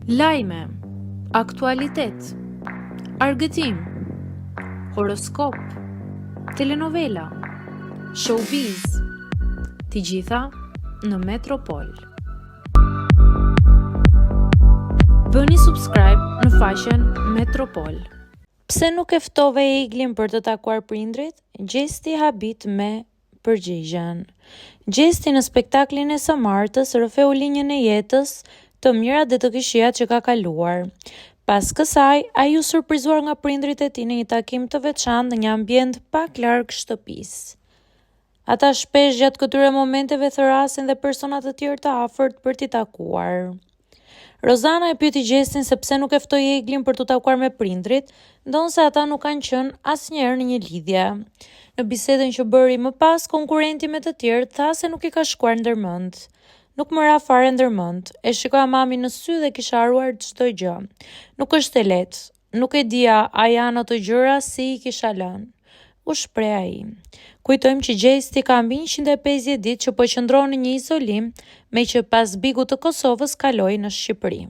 Lajme, aktualitet, argëtim, horoskop, telenovela, showbiz, të gjitha në Metropol. Bëni subscribe në faqen Metropol. Pse nuk e ftove Eglin për të takuar prindërit? Gjesti habit me përgjigjen. Gjesti në spektaklin e së martës rrëfeu linjën e jetës, të mirat dhe të këqijat që ka kaluar. Pas kësaj, ai u surprizuar nga prindërit e tij në një takim të veçantë në një ambient pak larg shtëpisë. Ata shpesh gjatë këtyre momenteve thërrasin dhe persona të tjerë të afërt për t'i takuar. Rozana e pyeti Gjestin se pse nuk e ftoi Eglin për t'u takuar me prindërit, ndonëse ata nuk kanë qenë asnjëherë në një lidhje. Në bisedën që bëri më pas, konkurrenti me të tjerët tha se nuk i ka shkuar ndërmend. Nuk më ra fare ndërmend. E shikoja mamin në sy dhe kisha harruar çdo gjë. Nuk është e lehtë. Nuk e dija a janë ato gjëra si i kisha lënë. U shpreh ai. Kujtojmë që Gjesti ka mbi 150 ditë që po qëndron në një izolim, meqë pas Bigut të Kosovës kaloi në Shqipëri.